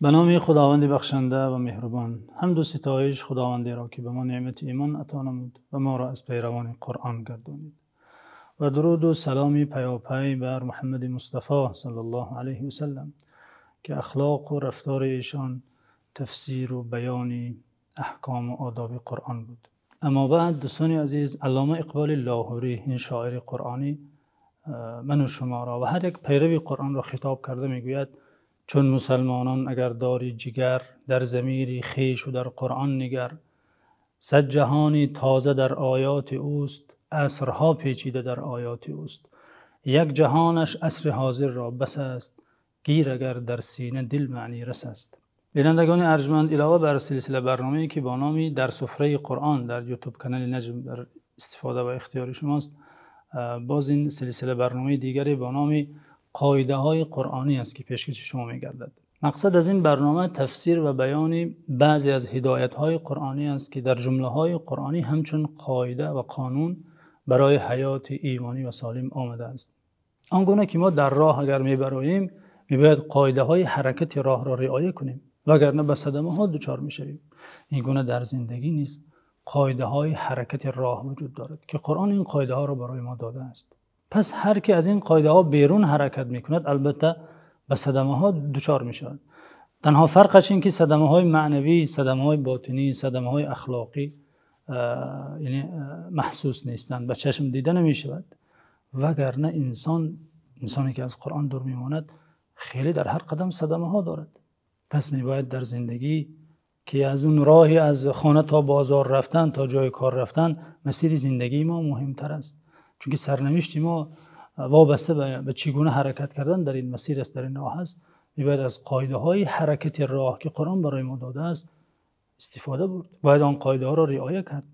Ба номи Худованди бахшанда ва меҳрубон. Ҳамду ситоиши Худованде ро ки ба мо неъмати имон ато намуд ва моро аз пайравони Қуръон гардонид. Ва дуруду салом пайопай бар Муҳаммади Мустафо саллаллоҳу алайҳи васаллам, ки ахлоқу рафтори эшон тафсиру баёни аҳком ва одоби Қуръон буд. Аммо баъд, дӯстони азиз, Аллома Иқболи Лоҳурӣ, ин шоири қуръонӣ, ман ва шуморо ва ҳар як пайрави Қуръонро хитоб карда мегӯяд: чун мусулмонон агар дорӣ ҷигар, дар замири хеш ва дар Қуръон нигар. Сад ҷаҳони тоза дар оёти ӯст, асрҳо печида дар оёти ӯст. Як ҷаҳонаш асри ҳозир ро бас аст, гир агар дар сина дил маъно рас аст. Бинандагони арҷманд, илова бар силсилаи барномае ки бо номи Дар сафраи Қуръон дар YouTube канали Наҷм дар истифода ва ихтиёри шумост, боз ин силсилаи барномаи дигаре бо номи Қоидаҳои Қуръонӣ аст ки пешкаши шумо мегардад. Мақсад аз ин барнома тафсир ва баёни баъзе аз ҳидоятҳои қуръонӣ аст ки дар ҷумлаҳои қуръонӣ ҳамчун қоида ва қонун барои ҳаёти имонӣ ва солим омадааст. Он гуна ки мо дар роҳ агар мебароем, мебояд қоидаҳои ҳаракати роҳро риоя кунем, вагарна ба садамаҳо дучор мешавем. Ин гуна дар зиндагӣ низ қоидаҳои ҳаракати роҳ вуҷуд дорад ки Қуръон ин қоидаҳоро барои мо додааст. Пас ҳар ки аз ин қоидаҳо берун ҳаракат мекунад, албатта ба садамаҳо дучор мешавад. Танҳо фарқаш ин ки садамаҳои маънавӣ, садамаҳои ботинӣ, садамаҳои ахлоқӣ яъне маҳсус нестанд, ба чашм дида намешавад. Вагарна инсон, инсоне ки аз Қуръон дур мемонад, хеле дар ҳар қадам садамаҳо дорад. Пас мебояд дар зиндагӣ ки аз он роҳе аз хона то бозор рафтан, то ҷои кор рафтан, масири зиндагии мо муҳимтар аст. Чунки сарнавишти мо вобаста ба чӣ гуна ҳаракат кардан дар ин масир аст, дар ин роҳ аст. Мебояд аз қоидаҳои ҳаракати роҳ ки Қуръон барои мо додааст истифода бурд. Бояд он қоидаҳоро риоя кард.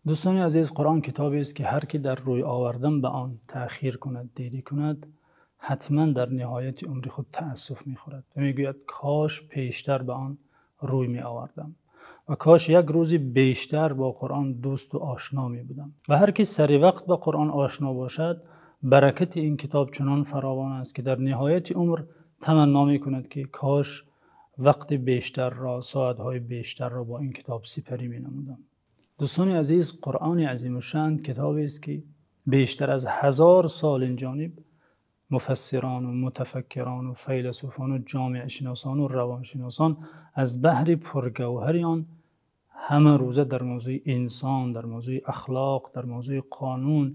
Дӯстони азиз, Қуръон китобест ки ҳар ки дар рӯй овардан ба он таъхир кунад, дерӣ кунад, ҳатман дар ниҳояти умри худ таассуф мехӯрад ва мегӯяд: кош пештар ба он рӯй меовардам ва кош як рӯзе бештар бо Қуръон дӯст ва ошно мебудам. Ва ҳар ки сари вақт ба Қуръон ошно бошад, баракати ин китоб чунон фаровон аст ки дар ниҳояти умр тамано мекунад ки кош вақти бештарро, соатҳои бештарро бо ин китоб сипарӣ менамудам. Дӯстони азиз, Қуръони азимушшаън китобест ки бештар аз 1000 сол ин ҷониб муфассирон ва мутафаккирон ва файласуфон ва ҷомеашиносон ва равоншиносон аз баҳри пургавҳари он ҳамарӯза дар мавзӯи инсон, дар мавзӯи ахлоқ, дар мавзӯи қонун,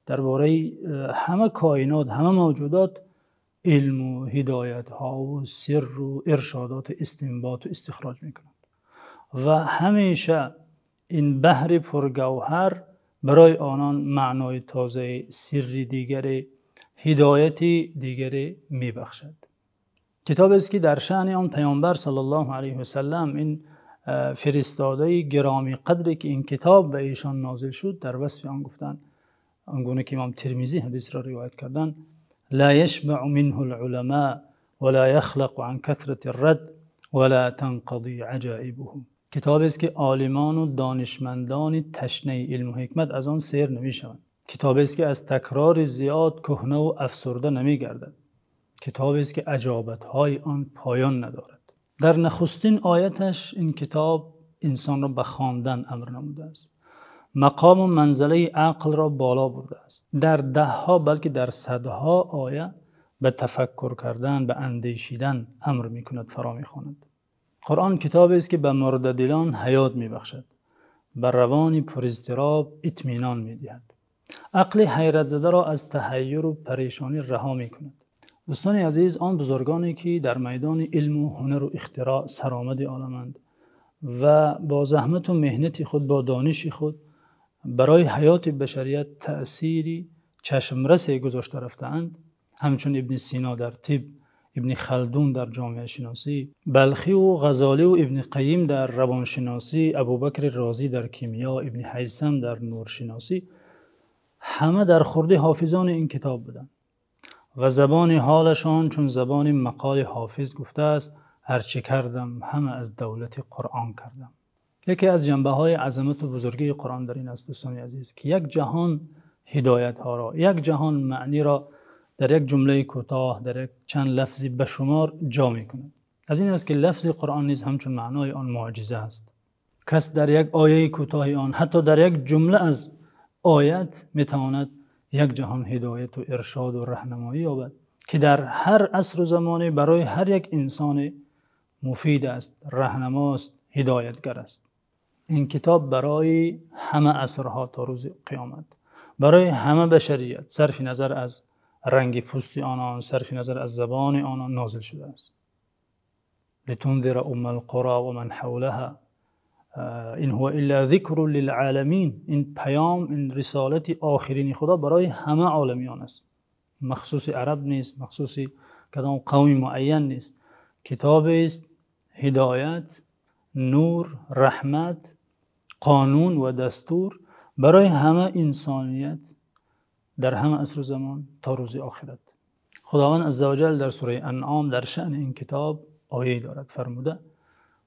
дар бораи ҳама коинот, ҳама мавҷудот илм ва ҳидоятҳо ва сир ва иршодот ва истинбот ва истихроҷ мекунанд. Ва ҳамеша ин баҳри пургавҳар барои онон маънои тоза, сирри дигар, ҳидояти дигаре мебахшад. Китобест ки дар шаъни он Паёмбар саллаллоҳу алайҳи васаллам, ин фиристодаи гиромӣ қадре ки ин китоб ба эшон нозил шуд, дар васфи он гуфтанд, он гуна ки Имом Термизӣ ҳадисро ривоят карданд: ла яшбаъу минҳу ал-уламо ва ла яхлақу ан касрати ар-радд ва ла танқазӣ аҷоибуҳу. Китобест ки олимон ва донишмандони ташнаи илм ва ҳикмат аз он сер намешаванд. Китобест ки аз такрори зиёд кӯҳна ва афсурда намегардад. Китобест ки аҷоибатҳои он поён надорад. Дар нахустин ояташ ин китоб инсонро ба хондан амр намудааст. Мақом ва манзилаи ақлро боло бурдааст. Дар даҳҳо балки дар садҳо оят ба тафаккур кардан, ба андешидан амр мекунад, фаро мехонад. Қуръон китобест ки ба мурдадилон ҳаёт мебахшад, ба равони пур изтироб итминон медиҳад, ақли ҳайратзадаро аз таҳайюр ва парешонӣ раҳо мекунад. Дӯстони азиз, он бузургоне ки дар майдони илм ва ҳунар ва ихтироъ саромади оламанд ва бо заҳмат ва меҳнати худ, бо дониши худ барои ҳаёти башарият таъсири чашмрасе гузошта рафтаанд, ҳамчун Ибни Сино дар тиб, Ибни Халдун дар ҷомеашиносӣ, Балхӣ ва Ғазолӣ ва Ибни Қайим дар равоншиносӣ, Абӯбакр Розӣ дар кимиё, Ибни Ҳайсам дар нуршиносӣ, ҳама дар хурди ҳофизони ин китоб буданд ва забони ҳолашон чун забони мақоли ҳофиз гуфтааст: ҳарчи кардам ҳама аз давлати Қуръон кардам. Яке аз ҷанбаҳои азамат ва бузургии Қуръон дар ин аст, дӯстони азиз, ки як ҷаҳон ҳидоятҳоро, як ҷаҳон маъниро дар як ҷумлаи кӯтоҳ, дар як чанд лафзи ба шумор ҷо мекунад. Аз ин аст ки лафзи Қуръон низ ҳамчун маънои он мӯъҷиза аст. Кас дар як ояи кӯтоҳи он, ҳатто дар як ҷумла аз оят метавонад як ҷаҳон ҳидоят ва иршод ва роҳнамоӣ ёбад, ки дар ҳар аср ва замоне барои ҳар як инсон муфид аст, роҳнамост, ҳидоятгар аст. Ин китоб барои ҳама асрҳо то рӯзи қиёмат, барои ҳама башарият, сарфи назар аз ранги пӯсти онон, сарфи назар аз забони онон нозил шудааст. لتنذر أم القرى ومن حولها إن هو إلا ذكر للعالمين. Ин паём, ин рисолати охирини Худо барои ҳама оламиён аст. Махсуси араб нест, махсуси кадом қавми муайян нест. Китобест ҳидоят, нур, раҳмат, қонун ва дастур барои ҳама инсоният дар ҳама аср ва замон то рӯзи охират. Худованд азза ва ҷалл дар сураи Анъом дар шаъни ин китоб ояе дорад, фармуда: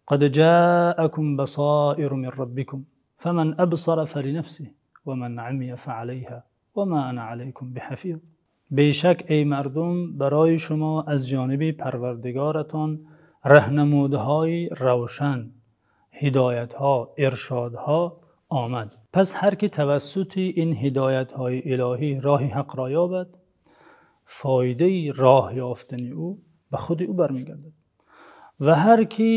قد جاءكم بصائر من ربكم فمن أبصر فلنفسه ومن عمي فعليها وما أنا عليكم بحفيظ. Бешак эй мардум, барои шумо аз ҷониби Парвардигоратон роҳнамудҳои равшан, ҳидоятҳо, иршодҳо омад. Пас ҳар ки тавассути ин ҳидоятҳои илоҳӣ роҳи ҳақро ёбад, фоидаи роҳ ёфтани ӯ ба худи ӯ бармегардад. Ва ҳар ки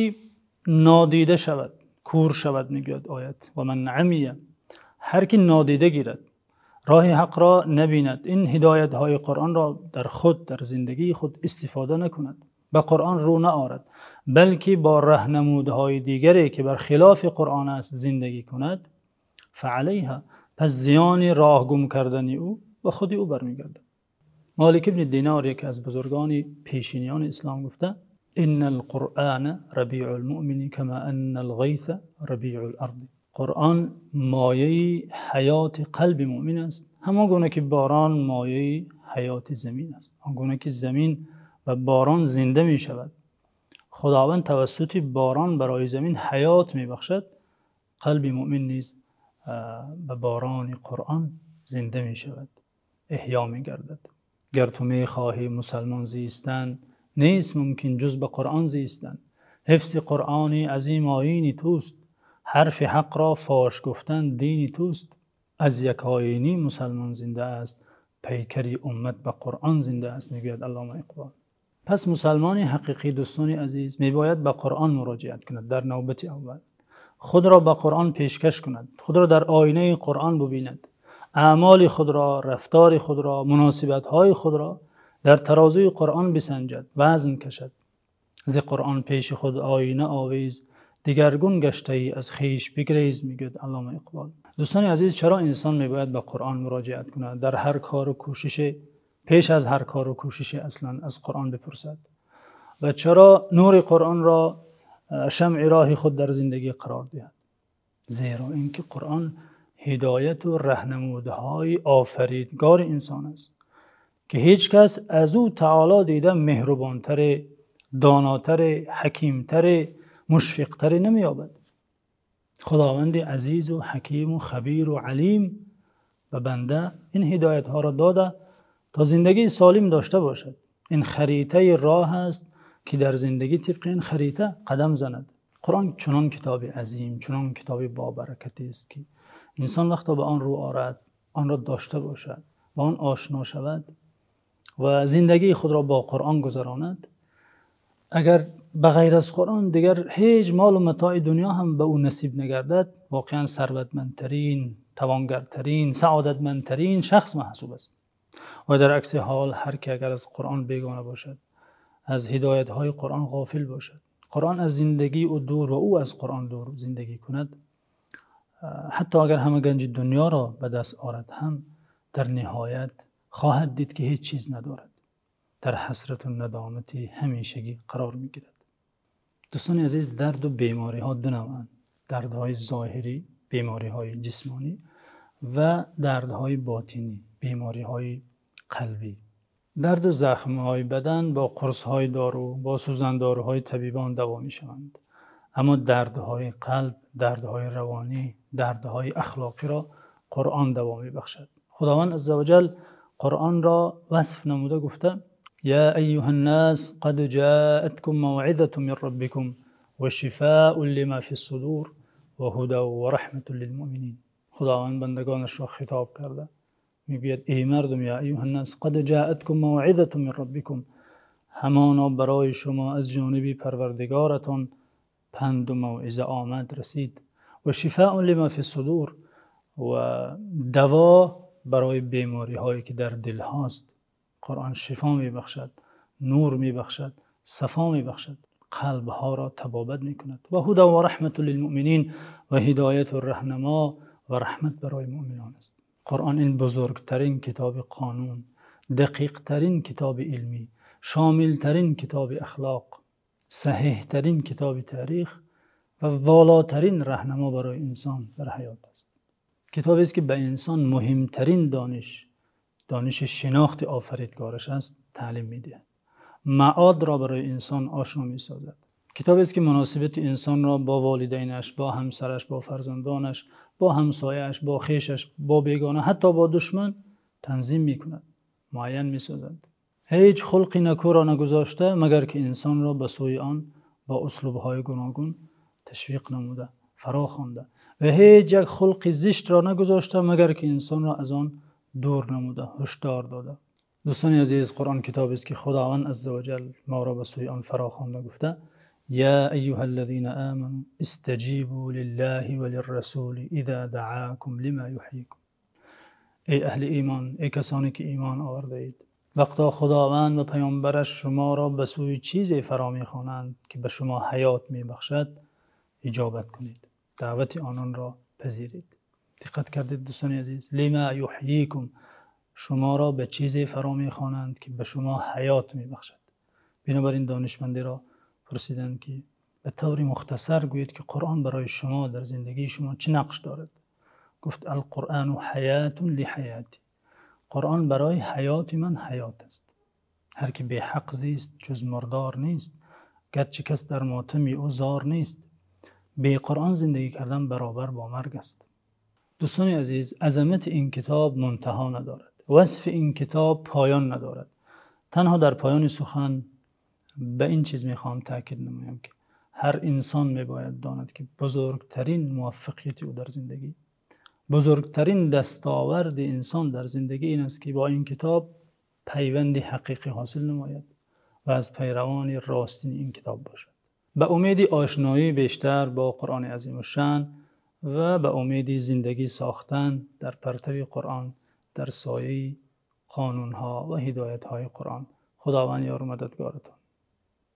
нодида шавад, кӯр шавад, мегӯяд оят, ва ман амия, ҳар ки нодида гирад, роҳи ҳақро набинад, ин ҳидоятҳои Қуръонро дар худ, дар зиндагии худ истифода накунад, ба Қуръон рӯ наорад, балки бо роҳнамудҳои дигаре ки бар хилофи Қуръон аст зиндагӣ кунад, фаалайҳа, пас зиёни роҳ гум кардани ӯ ба худи ӯ бармегардад. Молик ибни Динор, яке аз бузургони пешиниёни ислом, гуфта: إن القرآن ربيع المؤمن كما أن الغيث ربيع الأرض. Қуръон мояи ҳаёти қалби мӯъмин аст, ҳамон гуна ки борон мояи ҳаёти замин аст. Он гуна ки замин ба борон зинда мешавад, Худованд тавассути борон барои замин ҳаёт мебахшад, қалби мӯъмин низ ба борони Қуръон зинда мешавад, эҳё мегардад. Гар ту мехоҳӣ мусулмон зистан, нест мумкин ҷуз ба Қуръон зистан. Ҳифзи Қуръони азим оини туст, ҳарфи ҳақро фош гуфтан дини туст. Аз як оинӣ мусулмон зинда аст, пайкари уммат ба Қуръон зинда аст, мегӯяд Аллома Иқбол. Пас мусулмони ҳақиқӣ, дӯстони азиз, мебояд ба Қуръон муроҷиат кунад. Дар навбати аввал худро ба Қуръон пешкаш кунад, худро дар оинаи Қуръон бибинад, аъмоли худро, рафтори худро, муносибатҳои худро дар тарозуи Қуръон бисанҷад, вазн кашад. Зи Қуръон пеши худ оина овез, дигаргун гаштаӣ аз хеш бигрез, мегӯяд Аллома Иқбол. Дӯстони азиз, чаро инсон мебояд ба Қуръон муроҷиат кунад? Дар ҳар кору кӯшише, пеш аз ҳар кору кӯшише аслан аз Қуръон бипурсад. Ва чаро нури Қуръонро шамъи роҳи худ дар зиндагӣ қарор диҳад? Зеро инки Қуръон ҳидоят ва роҳнамудҳои офаридгори инсон аст, ки ҳеҷ кас аз ӯ таъоло дида меҳрубонтар, донотар, ҳакимтар, мушфиқтар намеёбад. Худованди азиз ва ҳаким ва хабир ва алим ба банда ин ҳидоятҳоро дода то зиндагии солим дошта бошад. Ин харитаи роҳ аст ки дар зиндагӣ тибқи ин харита қадам занад. Қуръон чунон китоби азим, чунон китоби бобаракате аст ки инсон вақте ба он рӯ орад, онро дошта бошад, ба он ошно шавад ва зиндагии худро бо Қуръон гузаронад, агар ба ғайр аз Қуръон дигар ҳеҷ мол ва матои дунё ҳам ба ӯ насиб нагардад, воқеан сарватмандтарин, тавонгартарин, саодатмандтарин шахс маҳсуб аст. Ва дар акси ҳол ҳар ки агар аз Қуръон бегона бошад, аз ҳидоятҳои Қуръон ғофил бошад, Қуръон аз зиндагии ӯ дур ва ӯ аз Қуръон дур зиндагӣ кунад, ҳатто агар ҳама ганҷи дунёро ба даст орад ҳам, дар ниҳоят хоҳад дид ки ҳеҷ чиз надорад, дар ҳасрат ва надомати ҳамешагӣ қарор мегирад. Дӯстони азиз, дард ва бемориҳо ду навъанд: дардҳои зоҳирӣ, бемориҳои ҷисмонӣ, ва дардҳои ботинӣ, бемориҳои қалбӣ. Дард ва захмҳои бадан бо қурсҳои дору, бо сӯзандоруҳои табибон даво мешаванд. Аммо дардҳои қалб, дардҳои равонӣ, дардҳои ахлоқиро Қуръон даво мебахшад. Худованд азза ва ҷалл Қуръонро васф намуда гуфта: يا أيها الناس قد جاءتكم موعظة من ربكم وشفاء لما في الصدور وهدى ورحمة للمؤمنين. Худованд бандагонашро хитоб карда мегӯяд: эй мардум, يا أيها الناس قد جاءتكم موعظة من ربكم, ҳамоно барои шумо аз ҷониби Парвардигоратон панду мавъиза омад, расид. وشفاء لما في الصدور, ва даво барои бемориҳое ки дар дилҳост. Қуръон шифо мебахшад, нур мебахшад, сафо мебахшад, қалбҳоро табобат мекунад. وهدى ورحمة للمؤمنين, ва ҳидояту раҳнамо ва раҳмат барои муъминон аст. Қуръон ин бузургтарин китоби қонун, дақиқтарин китоби илмӣ, шомилтарин китоби ахлоқ, саҳеҳтарин китоби таърих ва волотарин раҳнамо барои инсон дар ҳаёт аст. Китобест ки ба инсон муҳимтарин дониш, дониши шинохти офаридгораш аст, таълим медиҳад, маодро барои инсон ошно месозад. Китобест ки муносибати инсонро бо волидайнаш, бо ҳамсараш, бо фарзандонаш, бо ҳамсояаш, бо хешаш, бо бегона, ҳатто бо душман танзим мекунад, муайян месозад. Ҳеҷ хулқи некӯро нагузошта, магар ки инсонро ба сӯи он бо услубҳои гуногун ташвиқ намуда, фаро хонда, ва ҳеҷ як хулқи зиштро нагузошта, магар ки инсонро аз он дур намуда, ҳушдор дода. Дӯстони азиз, Қуръон китобест ки Худованд азза ва ҷал моро ба сӯи он фаро хонда гуфта: يا أيها الذين آمنوا استجيبوا لله وللرسول إذا دعاكم لما يحييكم. Эй аҳли имон, эй касоне ки имон овардаед, вақто Худованд ва паёмбараш шуморо ба сӯи чизе фаро мехонанд, ки ба шумо ҳаёт мебахшад, иҷобат кунед, даъвати ононро пазиред. Диққат кардед, дӯстони азиз? لما يحييكم, шуморо ба чизе фаро мехонанд, ки ба шумо ҳаёт мебахшад. Бинобар ин донишмандеро пурсиданд, ки ба таври мухтасар гӯед, ки Қуръон барои шумо дар зиндагии шумо чӣ нақш дорад? Гуфт: القرآن حياة لحياتي, Қуръон барои ҳаёти ман ҳаёт аст. Ҳар ки беҳақ зист, ҷуз мурдор нест, гарчи кас дар мотами ӯ зор нест. Бе Қуръон зиндагӣ кардан баробар бо марг аст. Дӯстони азиз, азамати ин китоб мунтаҳо надорад, васфи ин китоб поён надорад. Танҳо дар поёни сухан ба ин чиз мехоҳам таъкид намоям, ки ҳар инсон мебояд донад, ки бузургтарин муваффақияти ӯ дар зиндагӣ, бузургтарин дастоварди инсон дар зиндагӣ ин аст, ки бо ин китоб пайванди ҳақиқӣ ҳосил намояд ва аз пайравони ростини ин китоб бошад. Ба умеди ошноии бештар бо Қуръони азимушшаън ва ба умеди зиндагӣ сохтан дар партави Қуръон, дар сояи қонунҳо ва ҳидоятҳои Қуръон. Худованд ёру мададгоратон.